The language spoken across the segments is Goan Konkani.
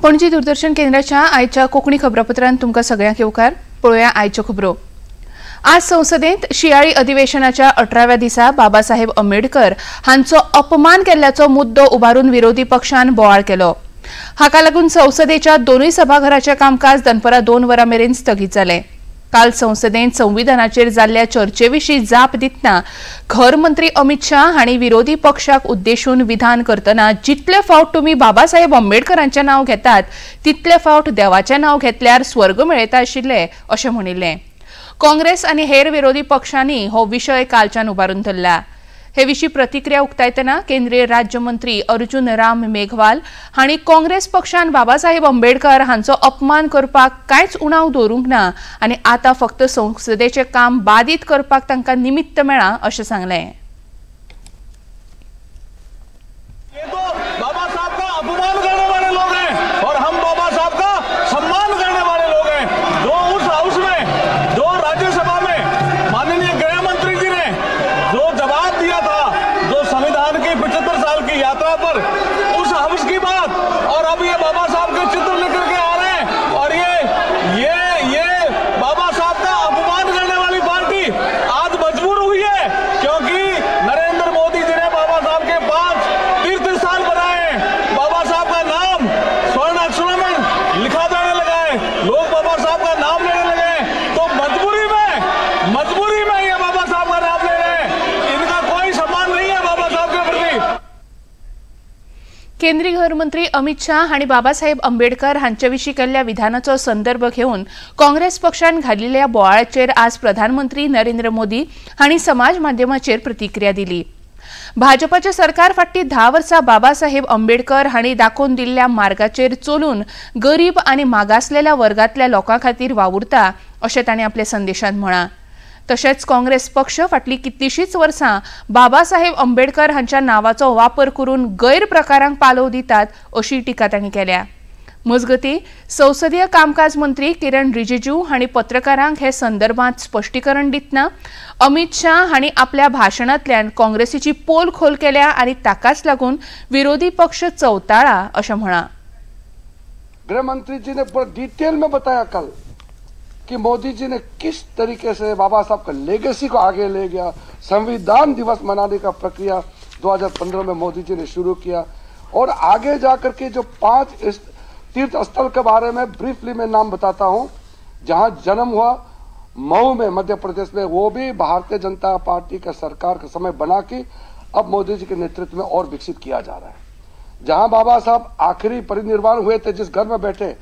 पणजी दूरदर्शन केंद्राच्या आयच्या कोंकणी खबरापत्रांत तुमकां सगळ्यांक येवकार. पळोवया आयच्यो खबरो. आज संसदेंत शियाळी अधिवेशनाच्या 18व्या दिसा बाबासाहेब आंबेडकर हांचो अपमान केल्ल्याचो मुद्दो उबारून विरोधी पक्षान बोवाळ केलो. हाका लागून संसदेच्या दोनूय सभाघराचें कामकाज दनपरां 2 वरां मेरेन स्थगीत जालें. काल संसदेंत संविधानाचेर जाल्ल्या चर्चेविशीं जाप दितना घर मंत्री अमित शाह हांणी विरोधी पक्षाक उद्देशून विधान करतना जितले फावट तुमी बाबासाहेब आंबेडकरांचें नांव घेतात तितले फावट देवाचें नांव घेतल्यार स्वर्ग मेळयता आशिल्ले अशें म्हणिल्लें. काँग्रेस आनी हेर विरोधी पक्षांनी हो विशय कालच्यान उबारून धरला. हे विशीं प्रतिक्रिया उक्तायतना केंद्रीय राज्यमंत्री अर्जुन राम मेघवाल हांणी काँग्रेस पक्षान बाबासाहेब आंबेडकर हांचो अपमान करपाक कांयच उणाव दवरूंक ना आनी आतां फक्त संसदेचें काम बादीत करपाक तांकां निमित्त मेळ्ळां अशें सांगलें. केंद्रीय गृहमंत्री अमित शाह हांणी बाबासाहेब आंबेडकर हांचे विशीं केल्ल्या विधानाचो संदर्भ घेवन काँग्रेस पक्षान घालिल्ल्या बोवाळाचेर आज प्रधानमंत्री नरेंद्र मोदी हांणी समाज माध्यमाचेर प्रतिक्रिया दिली. भाजपाचें सरकार फाटलीं 10 वर्सां बाबासाहेब आंबेडकर हांणी दाखोवन दिल्ल्या मार्गाचेर चलून गरीब आनी मागासलेल्या वर्गांतल्या लोकां खातीर वावुरता अशें तांणी आपल्या संदेशांत म्हळां. तशेंच काँग्रेस पक्ष फाटलीं कितलींशींच वर्सां बाबासाहेब आंबेडकर हांच्या नांवाचो वापर करून गैरप्रकारांक पालव दितात अशी टिका तांणी केल्या. मजगतीं संसदीय कामकाज मंत्री किरण रिजिजू हांणी पत्रकारांक हे संदर्भात स्पश्टीकरण दितना अमित शाह हांणी आपल्या भाशणांतल्यान काँग्रेसीची पोल खोल केल्या आनी ताकाच लागून विरोधी पक्ष चवताळा अशें म्हळां. गृहमंत्री जी ने पूरा डिटेल में बताया कल कि मोदी जी ने किस तरीके से बाबा साहब का लेगेसी को आगे ले गया. संविधान दिवस मनाने का प्रक्रिया 2015 में मोदी जी ने शुरू किया और आगे जाकर के जो 5 तीर्थ स्थल के बारे में ब्रीफली मैं नाम बताता हूं, जहां जन्म हुआ मऊ में मध्य प्रदेश में, वो भी भारतीय जनता पार्टी का सरकार का समय बना के अब मोदी जी के नेतृत्व में और विकसित किया जा रहा है. जहां बाबा साहब आखिरी परिनिर्वाण हुए थे, जिस घर में बैठे,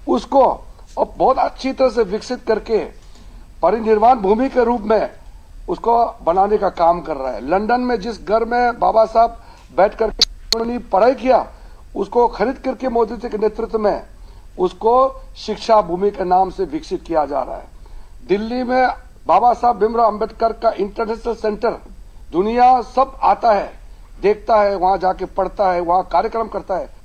उसको और बहुत अच्छी तरह से विकसित करके परिनिर्वाण भूमि के रूप में उसको बनाने का काम कर रहा है. लंदन में जिस घर में बाबा साहब बैठ कर पढ़ाई किया, उसको खरीद करके मोदी जी के नेतृत्व में उसको शिक्षा भूमि के नाम से विकसित किया जा रहा है. दिल्ली में बाबा साहब भीमराव अंबेडकर का इंटरनेशनल सेंटर, दुनिया सब आता है, देखता है, वहां जाके पढ़ता है, वहां कार्यक्रम करता है.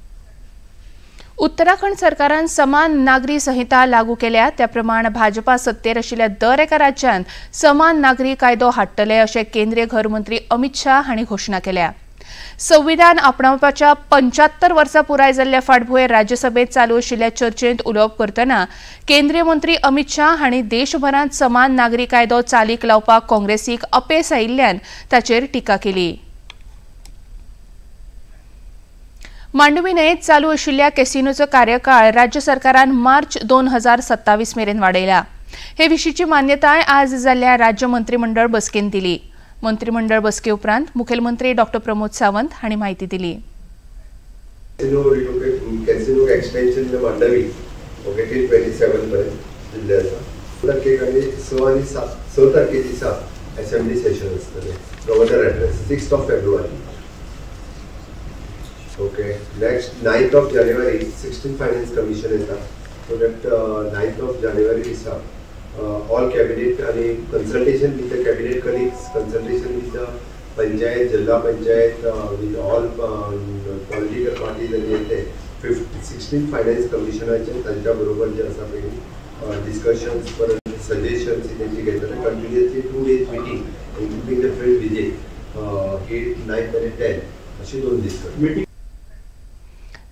उत्तराखंड सरकारान समान नागरी संहिता लागू केल्या त्या प्रमाण भाजपा सत्तेर आशिल्ल्या दर एका राज्यांत समान नागरी कायदो हाडटले अशें केंद्रीय घर मंत्री अमित शाह हांणी घोशणा केल्या. संविधान आपणावपाच्या 75 वर्सां पुराय जाल्ल्या फाटभुंयेर राज्यसभेत चालू आशिल्ल्या चर्चेंत उलोवप करतना केंद्रीय मंत्री अमित शाह हांणी देशभरांत समान नागरी कायदो चालीक लावपाक काँग्रेसीक अपेस आयिल्ल्यान ताचेर टिका केली. मांडवी न्हंयेंत चालू आशिल्ल्या कॅसिनोचो कार्यकाळ राज्य सरकारान मार्च 2027 मेरेन वाडयला. हे विशींची मान्यताय आज जाल्ल्या राज्य मंत्रिमंडळ बसकेन दिली. मंत्रिमंडळ बसके उपरांत मुखेलमंत्री डॉक्टर प्रमोद सावंत हांणी म्हायती दिली. कॅसिनो एक्सटेन्शन मांडवी ओके 27 पर्यंत दिल्ले आसा. तारखेक आनी 6 आनी 6 तारखे दिसा असेंब्ली सेशन आसतलें. Governor address 6 February. Okay, next 9th of January 16 finance commission येता. So that 9th of January दिसा ऑल कॅबिनेट आनी consultation with the cabinet colleagues, consultation with the panchayat, जिल्हा panchayat, with all political parties आनी ते 16 फायनान्स कमिशनाचे तांच्या बरोबर जे आसा पळय डिस्कशन्स परत सजेशन्स तेंचे घेतले. Continuously 2 days meeting including the field visit 8, 9 आनी 10 अशे 2 दीस.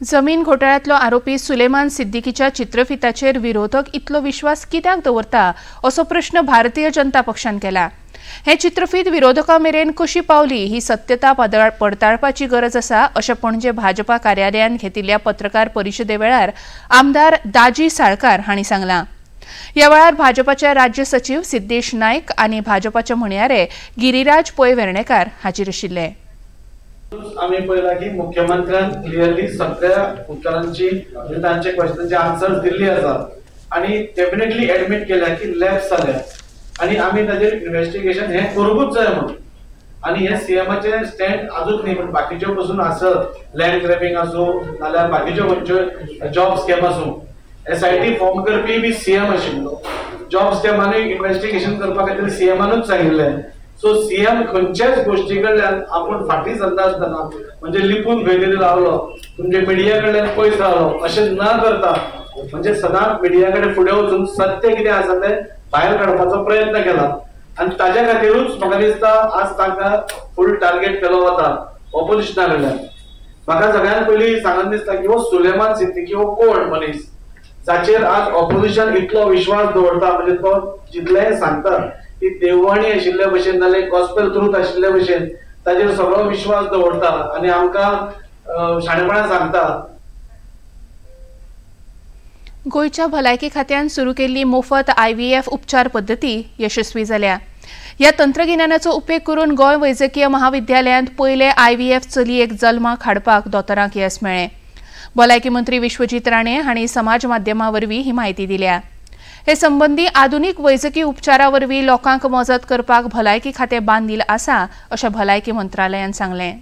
जमीन घोटाळ्यांतलो आरोपी सुलेमान सिद्दीकीच्या चित्रफिताचेर विरोधक इतलो विश्वास कित्याक दवरता असो प्रश्न भारतीय जनता पक्षान केला. हे चित्रफीत विरोधकां मेरेन कशी पावली ही सत्यता पडताळपाची गरज आसा अशें पणजे भाजपा कार्यालयान घेतिल्ल्या पत्रकार परिशदे वेळार आमदार दाजी साळकार हांणी सांगलां. ह्या वेळार भाजपाचे राज्य सचीव सिद्धेश नायक आनी भाजपाचे म्हणयारे गिरीराज पै वेर्णेकार हाजीर आशिल्ले. आमी पळयला की मुख्यमंत्र्यान क्लियरली सगळ्या उत्तरांची म्हणजे तांचे क्वेश्चनांचे आन्सर्स दिल्ली आसा आनी डेफिनेटली एडमीट केल्या की लॅप्स जाल्या आनी आमी ताजेर इन्वेस्टिगेशन हें करूंकूच जाय म्हणून. आनी हे सीएमाचे स्टँड आजूच न्ही पण बाकीच्यो पसून आसत, लँड ग्रॅबिंग आसूं नाल्यार बाकीच्यो खंयच्यो जॉब स्कॅम आसूं, एसआयटी फॉर्म करपी बी सीएम आशिल्लो. जॉब स्कॅमानूय इन्वेस्टिगेशन करपा खातीर सीएमानूच सांगिल्लें. सो सीएम खंयच्याच गोष्टी कडल्यान आपूण फाटीं सरता आसतना म्हणजे लिपून खंय तरी रावलो, तुमचे मिडिया कडल्यान पयस रावलो अशें न करता म्हणजे सदांच मिडिया कडेन फुडें वचून सत्य कितें आसा तें भायर काडपाचो प्रयत्न केला आनी ताज्या खातीरूच म्हाका दिसता आज तांकां फूल टार्गेट केलो वता ऑपोजिशना कडल्यान. म्हाका सगळ्यांत पयलीं सांगन दिसता की हो सुलेमान सिद्दीकी हो कोण मनीस जाचेर आज ऑपोजिशन इतलो विश्वास दवरता, म्हणजे तो जितलें सांगता ती देववाणी आशिल्ले भशेन नाल्यार गॉस्पेल ट्रूथ आशिल्ले भशेन ताजेर सगळो विश्वास दवरता आनी आमकां शाणेपणान सांगता. गोंयच्या भलायकी खात्यान सुरू केल्ली मोफत आयव्हीएफ उपचार पद्दती यशस्वी जाल्या. ह्या तंत्रगिन्यानाचो उपेग करून गोंय वैजकीय महाविद्यालयांत पयले आयव्हीएफ चलयेक जल्माक हाडपाक दोतोरांक येस मेळ्ळें. भलायकी मंत्री विश्वजीत राणे हांणी समाज माध्यमां वरवीं ही म्हायती दिल्या. हे संबंदी आधुनीक वैजकी उपचारा वरवीं लोकांक मजत करपाक भलायकी खातें बांदील आसा अशें भलायकी मंत्रालयान सांगलें.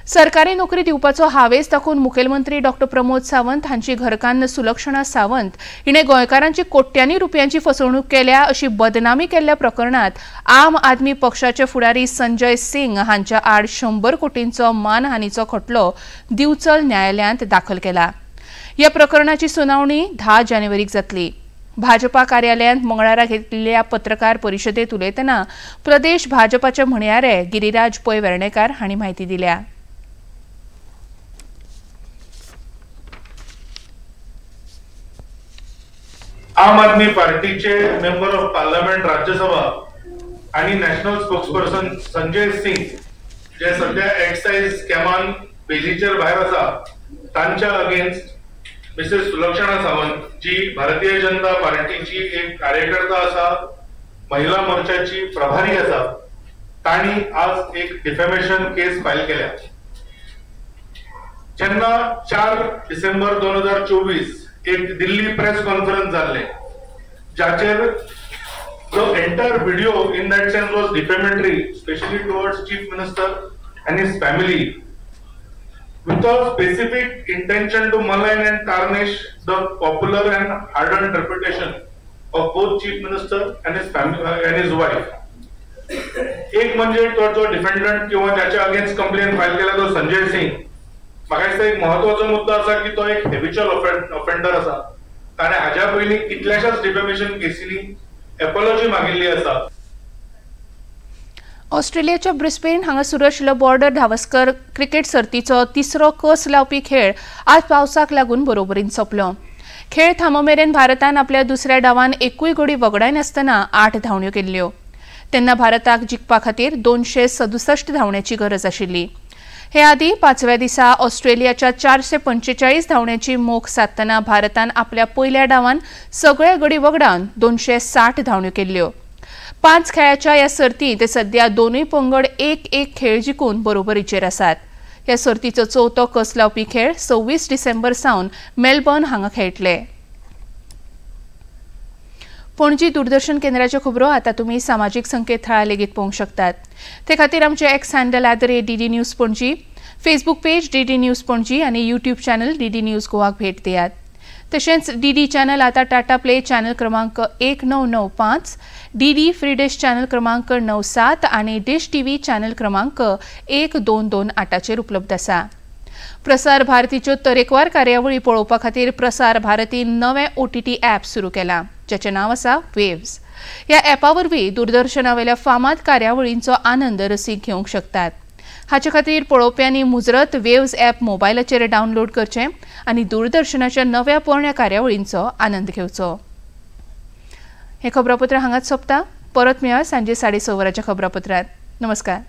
सरकारी नोकरी दिवपाचो हावेस दाखोवन मुखेलमंत्री डॉ प्रमोद सावंत हांची घरकान्न सुलक्षणा सावंत हिणें गोंयकारांची कोट्यांनी रुपयांची फसवणूक केल्या अशी बदनामी केल्ल्या प्रकरणांत आम आदमी पक्षाचे फुडारी संजय सिंग हांच्या आड 100 कोटींचो मानहानीचो खटलो दिवचल न्यायालयांत दाखल केला. ह्या प्रकरणाची सुनावणी 10 जानेवारीक जातली. भाजपा कार्यालयांत मंगळारा घेतिल्ल्या पत्रकार परिशदेंत उलयतना प्रदेश भाजपाचे म्हणयारे गिरीराज पै वेर्णेकार हांणी म्हायती दिल्या. आम आदमी पार्टीचे मेंबर ऑफ पार्लमेंट राज्यसभा आणि नॅशनल स्पोक्सपर्सन संजय सिंग जे सध्या एक्साइज स्कॅमान बेलीचेर भायर आसा तांच्या अगेन्स्ट मिसेस सुलक्षणा सावंत जी भारतीय जनता पार्टीची एक कार्यकर्ता आसा, महिला मोर्चाची प्रभारी आसा, तांणी आज एक डिफेमेशन केस फायल केल्या. जेन्ना 4 डिसेंबर 2024 एक दिल्ली प्रेस कॉन्फरन्स जाल्ले जाचेर जो entire video in that sense was defamatory specially towards chief minister and his family with a specific intention to malign and tarnish the popular and hardened reputation of both chief minister and his family and his wife. एक म्हणजे तो जो डिफेंडंट किंवा ज्याच्या अगेन्स्ट कंप्लेन फायल केला तो संजय सिंग, म्हाका दिसता एक महत्वाचो मुद्दो आसा की तो एक हेबिच्युअल ऑफेंडर आसा. ताणें हाज्या पयलीं कितल्याशाच डिफेमेशन केसींनी एपोलॉजी मागिल्ली आसा. ऑस्ट्रेलियाच्या ब्रिस्बेन हांगा सुरू आशिल्लो बॉर्डर धावस्कर क्रिकेट सर्तीचो तिसरो कस लावपी खेळ आज पावसाक लागून बरोबरीन सोंपलो. खेळ थांबो मेरेन भारतान आपल्या दुसऱ्या डावान एकूय गडी वगडायनासतना 8 धांवड्यो केल्ल्यो. तेन्ना भारताक जिखपा खातीर 267 धांवड्यांची गरज आशिल्ली. हे आदी 5व्या दिसा ऑस्ट्रेलियाच्या 445 धांवड्यांची मोख साधतना भारतान आपल्या पयल्या डावान सगळे गडी वगडावन 260 धांवड्यो केल्ल्यो. 5 खेळाच्या ह्या सर्तींत सध्या दोनूय पंगड 1-1 खेळ जिखून बरोबरीचेर आसात. ह्या सर्तीचो चवथो कस लावपी खेळ 26 डिसेंबर सावन मेलबर्न हांगा खेळटले. पणजी दूरदर्शन केंद्राच्यो खबरो आतां तुमी सामाजीक संकेतथळार लेगीत पळोवंक शकतात. ते खातीर आमचे X handle @DD News Panaji, Facebook page DD News Panaji आनी यूट्यूब चॅनल DD news गोवाक भेट दियात. तशेंच डीडी चॅनल आतां टाटा प्ले चॅनल क्रमांक 1995, डीडी फ्री डिश चॅनल क्रमांक 97 आनी डिश टीव्ही चॅनल क्रमांक 1228 उपलब्ध आसा. प्रसार भारतीच्यो तरेकवार कार्यावळी पळोवपा खातीर प्रसार भारतीन नवें OTT app सुरू केलां, जाचें नांव आसा वेव्स. ह्या ॲपा वरवीं दूरदर्शनावेल्या फामाद कार्यावळींचो आनंद रसीक घेवंक शकतात. हाचे खातीर पळोवप्यांनी मुजरत वेव्स ॲप मोबायलाचेर डावनलोड करचें आनी दूरदर्शनाच्या नव्या पोरण्या कार्यावळींचो आनंद घेवचो. हें खबरापत्र हांगाच सोंपता. परत मेळया सांजे 6:30 वरांच्या खबरापत्रांत. नमस्कार.